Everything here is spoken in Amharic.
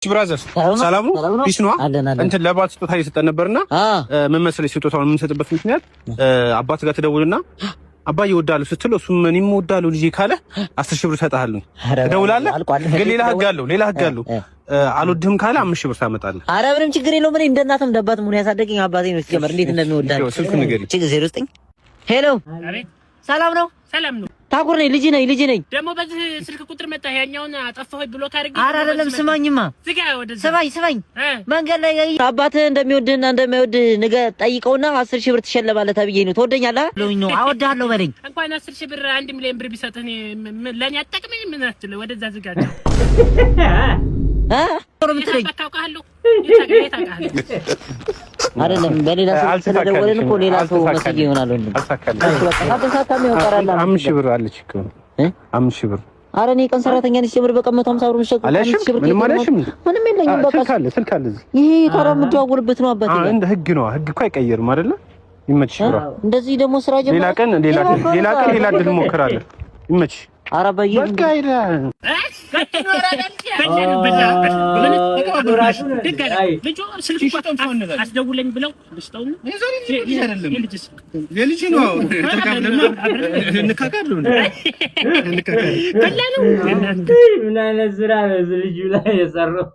Brother፣ ሰላም ነው? Peace ነዋ። እንትን ለበዓል ስጦታ እየሰጠን ነበርና ምን መሰለኝ፣ ስጦታውን የምንሰጥበት ምክንያት አባት ጋር ትደውልና አባዬ እወድሃለሁ ስትለው እሱም እኔም እወድሃለሁ ልጄ ካለ 10,000 ብር እሰጥሃለሁ። ትደውላለህ። ግን ሌላ ህግ አለው፣ ሌላ ህግ አለው። አልወድህም ካለ 5,000 ብር ታመጣለህ። ኧረ ምንም ችግር የለውም። እኔ እንደ እናትም እንደ አባትም ሆኖ ያሳደገኝ አባቴ ነው። ሲጀመር እንዴት እንደሚወዳል። ስልኩን ንገሪኝ። ችግር 09። Hello፣ ሰላም ነው? ሰላም ነው። ታኩር ነኝ፣ ልጅ ነኝ፣ ልጅ ነኝ። ደግሞ በዚህ ስልክ ቁጥር መጣ። ያኛውን አጠፋሁ block አድርጌ። ኧረ አይደለም፣ ስማኝማ፣ ዝጋ። ወደዛ። ስማኝ፣ ስማኝ። መንገድ ላይ አባትህ እንደሚወድህና እንደማይወድህ ንገ ጠይቀውና 10,000 ብር ትሸለማለህ ተብዬ ነው። ትወደኛለህ? ነው አወድሃለሁ በለኝ። እንኳን 10,000 ብር 1 ሚሊዮን ብር ቢሰጥህ እኔ ለእኔ አጠቅመኝ ምን አትልህ። ወደዛ ዝጋ። እ የምትለኝ ታውቃለሁ። የት አውቃለሁ? አይደለም፣ በሌላ ሰው ስለደወልን እኮ ሌላ ሰው መስዬ ይሆናል። ወንድም ካልተሳካም ያው ቀራላ። 5,000 ብር አለች እኮ፣ 5,000 ብር። ኧረ እኔ የቀን ሰራተኛ ነኝ። ሲጀምር በቀን 150 ብር የምሸጥ አልያዝሽም? ምንም አልያዝሽም? ምንም የለኝም። በቃ ስልክ አለ፣ ስልክ አለ እዚህ። ይሄ ታዲያ የምደዋወልበት ነው አባቴ ጋር። እንደ ህግ ነው። ህግ እኮ አይቀየርም አይደለ? ይመችሽ ብራ። እንደዚህ ደግሞ ስራ ጀምረህ ሌላ ቀን ሌላ ሌላ ቀን ሌላ እድል እንሞክራለን። ይመችሽ። ኧረ በይ በቃ ይላል። ልጁ ስልክ አስደውለኝ ብለው ልስጠውና የልጅ ነው። በላ ነው። ምን አይነት ስራ ነው እዚህ ልጁ ላይ የሰራው?